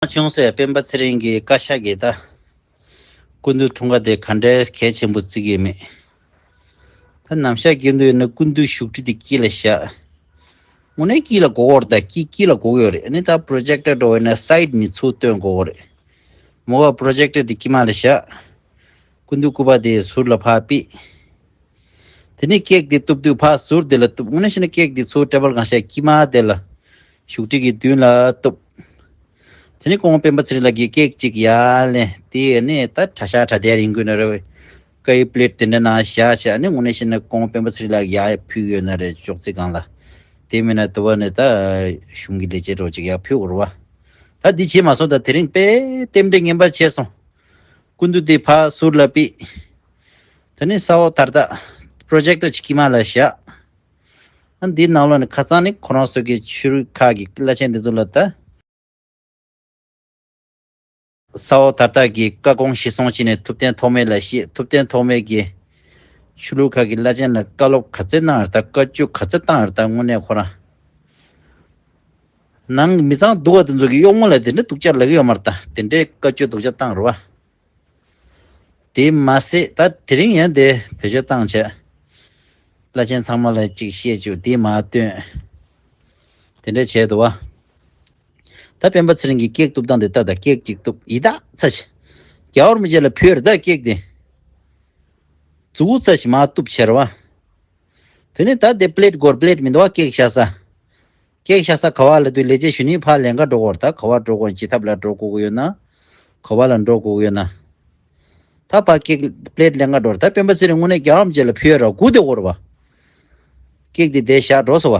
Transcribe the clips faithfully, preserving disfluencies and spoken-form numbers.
བྱུང་ཟེར། སྤེན་པ་ཚེ་རིང་གི་བཀའ་ཤག་གིས་ད་སྐུ་མདུན་འཁྲུངས་སྐར་དེ་ག་འདྲའི་གལ་ཆེན་པོ་བརྩི་གི་མེད། ད་ནམ་ཞག་རྒྱུན་དུ་ཡིན་ན་སྐུ་མདུན་བཞུགས་ཁྲི་དེ་དཀྱིལ་ལ་བཞག་དངོས་གནས་དཀྱིལ་ལ་དགོས་ཀྱི་ཡོད་རེད། ད་དཀྱིལ་དཀྱིལ་ལ་དགོས་ཀྱི་ཡོད་རེད། ཨ་ནི་ད་པྲོ་ཇེག་ཊར་འདྲ་བོ་ཡིན་ན་སའིཌ་ནས་ཚུར་སྟོན་དགོས་ཀྱི་ཡོད་རེད། མོ་ག་པྲོ་ཇེག་ཊར་དེ་དཀྱིལ་མ་ལ་བཞག་སྐུ་མདུན་སྐུ་པར་དེ་ཟུར་ལ་ཕར་ཕུད། དེ་ནས་ཀེག་དེ་གཏུབ་དུས་ཕར་ཟུར་དེ་ལ་གཏུབ། དངོས་གནས་བཤད་ན་ཀེག་དེ་ཚུར་ཊེ་བལ་སྒང་བཞག་དཀྱིལ་མ་དེ་ལ་བཞུགས་ཁྲི་གི་མདུན་ལ་གཏུབ། དེ་ནས་སྐུ་ངོ་སྤེན་པ་ཚེ་རིང་ལགས་ཀྱིས་ཀེག་གཅིག་ཡར་ལེན། དེ་ནས་ད་གྲྭ་ཤག་གྲྭ་སྡེ་ཡིན་དགོས་ན་རེད། བཀའ་ཡི་པི་ལེཊ་དེ་འདྲ་ནང་བཞག་བྱས། ཨ་ནི་དངོས་གནས་བཤད་ན་སྐུ་ངོ་སྤེན་པ་ཚེ་རིང་ལགས་ཡར་ཕུལ་ཡོད་ན་རེད། ཅོག་ཙེ་སྒང་ལ། དེ་མིན་ན་དུ་བ་ནས་ད་གཞུང་གི་ལས་བྱེད་འདྲ་བོ་ཅིག་ཡར་ཕུལ་དགོས་རེད་བ། ད་འདི་བྱས་མ་སོང་། ད་དེ་རིང་དཔེ་རྟེན་འབྲེལ་ངན་པ་བྱས་སོང་། སྐུ་མདུན་དེ་ཕར་ཟུར་ལ་ཕུད། དེ་ནས་ས་འོག་དར་ཐག་པྲོ་ཇེག་ཊར་ཅིག་དཀྱིལ་མ་ལ་བཞག་ཨ་འདིའི་ནང་ལོགས་ནས་ཁ་སང་ནི་ཁོ་རང་ཚོ་གི་ཆོས་རིག་ཁག་གི་བླ་ཆེན་དེ་ཚོ་ལ་ད། ས་འོག་དར་ཐག་གི་བཀའ་དགོངས་གཞིར་བཟུང་བྱས་ནས་ཐུབ་བསྟན་ཐོགས་མེད་ལ་བཤད། ཐུབ་བསྟན་ཐོགས་མེད་ཀྱིས་ཆོས་ལུགས་ཁག་གི་བླ་ཆེན་ལ་བཀའ་སློབ་ག་ཚད་གནང་ཡོད་རེད། ད་བཀའ་བཀྱོན་ག་ཚད་བཏང་ཡོད་རེད། ད་དངོས་གནས་ཁོ་རང་ནང་མི་ཚང་སྡུག་པ་དེ་ཚོ་གི་གཡོག་མོ་ལ་དེ་འདྲ་སྡུག་ཅག་ལབ་ཀྱི་ཡོད་མ་རེད། ད་དེ་འདྲའི་བཀའ་བཀྱོན་སྡུག་ཅག་བཏང་རེད་བ། དེ་མ་ཟད་ད་དེ་རིང་ཡང་དེ་བེད་སྤྱོད་བཏང་བྱས། བླ་ཆེན་ཚང་མ་ལ་ཅིག་བཤད་བཅུག་དེ་མ་སྟོན། དེ་འདྲ་བྱས་འདུག་བ། ད་སྤེན་པ་ཚེ་རིང་གིས་ཀེག་གཏུབ་སྟངས་དེ་ལྟ། ད་ཀེག་ཅིག་གཏུབ། ཡི་དྭགས་ཚ་ཞིག་རྒྱལ་བ་རིན་པོ་ཆེ་ལ་ཕུལ་རེད། ད་ཀེག་དེ་མཛུ་གུ་ཚ་ཞིག་མར་གཏུབ་བྱས་རེད་བ། དེ་ནས་ད་དེ་པི་ལེཊ་སྒོར་པི་ལེཊ་མི་འདུག་བ། ཀེག་བཞག་ས། ཀེག་བཞག་ས་ག་བ་ལ་དུས་ལས་བྱེད་ཞུ་ནི་ཕར་ལེན་ག་འགྲོ་དགོས་རེད། ད་ག་བ་འགྲོ་དགོས། ཇི་ཐབ་ལ་འགྲོ་དགོས་ཀྱི་ཡོད་ན། ག་བ་ལ་འགྲོ་དགོས་ཀྱི་ཡོད་ན། ད་ཕར་ཀེག་པི་ལེཊ་ལེན་ག་འགྲོ་རེད། ད་སྤེན་པ་ཚེ་རིང་དངོས་གནས་རྒྱལ་བ་རིན་པོ་ཆེ་ལ་ཕུལ་ཡ་ར་སྒུག་བསྡད་ཡོད་རེད་བ། ཀེག་དེ་དེ་བཞག་འགྲོ་སོང་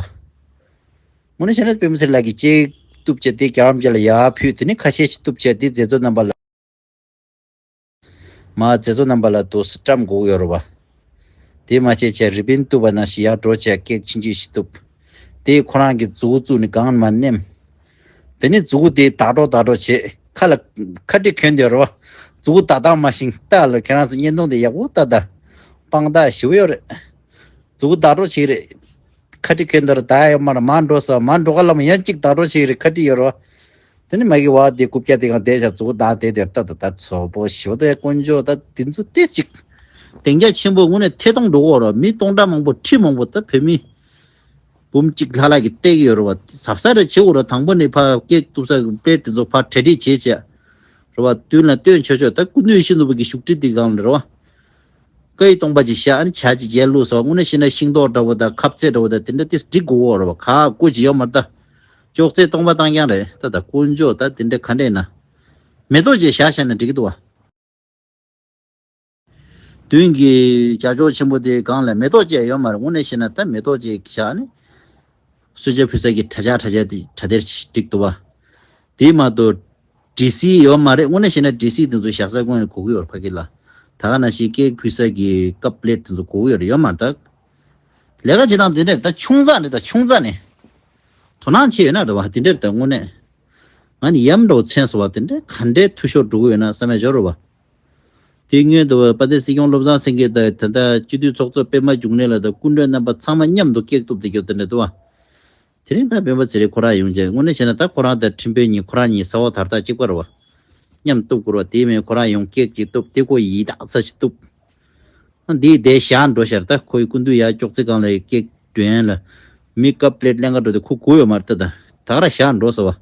བ། དངོས་གནས་བཤད་ན་སྤེན་པ་ཚེ་རིང་ལགས་ཀྱིས་ཅིག་གཏུབ་བྱས་དེ་རྒྱལ་བ་རིན་པོ་ཆེ་ལ་ཡར་ཕུལ། དེ་ནས་ཁ་ཤས་ཤིག་གཏུབ་བྱས་དེ་མཛད་གཙོ་རྣམ་པ་ལ། མར་མཛད་གཙོ་རྣམ་པ་ལ་འདུག་སེ་བཀྲམ་དགོས་ཀྱི་ཡོད་རེད་བ། དེ་མ་བྱས་བྱས་རི་བིན་གཏུབ་པ་ནང་བཞིན་ཡར་འགྲོ་བྱས་ཀེག་ཆུང་ཆུང་ཞིག་གཏུབ། དེ་ཁོ་རང་གི་མཛུ་གུ་བཙུགས་ནས་སྒང་ལ་མར་མནན། དེ་ནས་མཛུ་གུ་དེ་བདག་འགྲོ་བདག་འགྲོ་བྱས། ཁ་ལ་ཁ་ཊི་གྱོན་བསྡད་ཡོད་རེད་བ། མཛུ་གུ་བདག་བདག་མ་ཤེས་ལྟ་ལ། ཁྱེད་རང་ཚོ་བརྙན་ཐུང་དེ་ཡག་པོ་ལྟ་ད། དཔང་རྟགས་ཞེ་པོ་ཡོད་རེད། མཛུ་གུ་བདག་འགྲོ་བྱེད་ཀྱི་རེད། ཁ་ཊི་གྱོན་བསྡད་རེད། ད་ཡོད་མ་རེད། མར་འགྲོ་ས། མར་འགྲོ་ག་ལ་མ་ཡང་གཅིག་བདག་འགྲོ་བྱེད་ཀྱི་རེད། ཁ་ཊི་ཡོད་རེད་བ། དེ་ནས་མ་གི་བ་དེ་རྐུབ་བཀྱག་དེ་གང་བསྡད་བྱས་མཛུ་གུ་བདག་བསྡད་དེར་ལྟ་ད། ད་ཚོ་པོ་ཞེ་པོ་ད། དཀོན་མཆོག་ད་དེ་ཚོ་ཏོག་ཙམ་སྡིངས་ཆ་ཆེན་པོ་དངོས་གནས་ཐད་གཏོང་འགྲོ་གི་ཡོད་རེད། མི་སྟོང་ཕྲག་མང་པོ་ཁྲི་མང་པོ་ད་བོད་མི་འབུམ་གཅིག་ལྷག་ལྷག་གིས་བལྟས་ཀྱི་ཡོད་རེད་བ། གཟབ་གཟབ་རེ་བྱེད་དགོས་རེད། དང་པོ་ནས་ཕར་ཀེག་གཏུབ་ས་པི་ལེཊ་དེ་ཚོ་ཕར་གྲ་སྒྲིག་བྱས་བྱས་རེད་བ། མདུན་ལ་སྟོན་ཆོག་ཆོག་ད་སྐུ་མདུན་ཡིད་བཞིན་ནོར་བུ་གི་བཞུགས་ཁྲི་དེ་སྒང་ལ་རེད་བ། བཀའ་ཡི་སྟོང་པ་ཅིག་བཞག་ཨ་ནི་ཇ་ཅིག་རྒྱལ་བླུགས་སོགས། དངོས་གནས་བཤད་ན་ཤིང་ཏོག་འདྲ་བོ་དང་ཁ་ཟས་འདྲ་བོ་དང་དེ་འདྲ་ཏོག་ཙམ་སྒྲིག་དགོས་ཀྱི་ཡོད་རེད་བ། ག་དགོས་ཀྱི་ཡོད་མ་རེད་ད། ཅོག་ཙེ་སྟོང་པ་བཏང་རྐྱང་རེད་ད། ད་དཀོན་མཆོག་ད་དེ་འདྲ་ག་འདྲ་ཡིན་ན། མེ་ཏོག་ཅིག་བཞག་བཞག་ན་འགྲིག་གི་འདུག་བ། མདུན་གྱི་རྒྱ་ཅོག་ཆེན་པོ་དེའི་སྒང་ལ་མེ་ཏོག་ཅིག་ཡོད་མ་རེད། དངོས་གནས་བཤད་ན་ད་མེ་ཏོག་ཅིག་བཞག་ནས། གསོལ་ཇ་ཕུལ་ས་ཀྱི་གྲྭ་ཆས་གྲྭ་ཆས་དེ་གྲྭ་སྡེར་སྒྲིག་འདུག་བ། དེ་མ་གཏོགས་ཌི་སི་ཡོད་མ་རེད། དངོས་གནས་བཤད་ན་ཌི་སི་དེ་ཚོ་བཞག་ས་དངོས་གནས་དགོས་ཀྱི་ཡོད་རེད་ཕ་གི་ལ། ད་ག་ནང་བཞིན་ཀེག་ཕུལ་ས་ཀྱི་ཀབ་པི་ལེཊ་དེ་ཚོ་དགོས་ཀྱི་ཡོད་རེད། ཡོད་མ་རེད་ད། ལས་ཀ་བྱེད་སྟངས་དེ་འདྲ་རེད་ད། ཆུང་ཙག་ནས་ད། ཆུང་ཙག་ནས་དོ་སྣང་བྱས་ཡོད་ན་རེད་བ། དེ་འདྲ་རེད་ད། དངོས་གནས་ང་ནི་ཡམ་འདྲ་བོ་མཚན་སོང་བ། དེ་འདྲ་ག་འདྲའི་འཐུས་ཤོར་འགྲོ་གི་ཡོད་ན་བསམ་ཡ་ཅིག་ཡོད་རེད་བ། དེ་སྔོན་དུ་དཔལ་ལྡན་སྲིད་སྐྱོང་བློ་བཟང་སེང་གེ་དང་། ད་ལྟ་སྤྱི་འཐུས་ཚོགས་གཙོ་པད་མ་འབྱུང་གནས་ལགས་དང་སྐུ་མགྲོན་རྣམ་པ་ཚང་མ་མཉམ་དུ་ཀེག་གཏུབ་བསྡད་རྒྱུ་དེ་འདྲ་འདུག་བ། དེ་རིང་ད་སྤེན་པ་ཚེ་རིང་ཁོ་རང་ཡོང་རྗེས་དངོས་གནས་བྱས་ན་ད་ཁོ་རང་དང་ཁྲིམས་དཔོན་གཉིས། ཁོ་རང་གཉིས་ས་འོག་དར་ཐག་གཅིག་པ་རེད་བ། མཉམ་གཏུབ་དགོས་རེད་བ། དེ་མིན་ཁོ་རང་ཡོང་ཀེག་ཅིག་གཏུབ། དེ་ཁོ་ཡི་དྭགས་ཚ་ཞིག་གཏུབ། ཨ་འདིས་དེ་བཞག་འགྲོ་ཤག་ད་ཁོ་ཡི་སྐུ་མདུན་ཡར་ཅོག་ཙེ་སྒང་ལ་ཀེག་སྒྲོན་ལ། མི་ཀབ་པི་ལེཊ་ལེན་ག་འགྲོ་དེ་ཁོ་དགོས་ཡོད་མ་རེད་ད། ད་ག་རང་བཞག་འགྲོ་ཟེར་བ།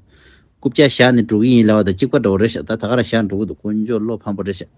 རྐུབ་བཀྱག་བཞག་ནས་འགྲོ་གི་ཡིན་ལབ་པ་དང་གཅིག་པ་འདྲ་བོ་རེད་ཤག་ད་ད་ག་རང་བཞག་འགྲོ་གི་འདུག་དཀོན་མཆོག་བློ་ཕམ་པོ་རེད་ཤག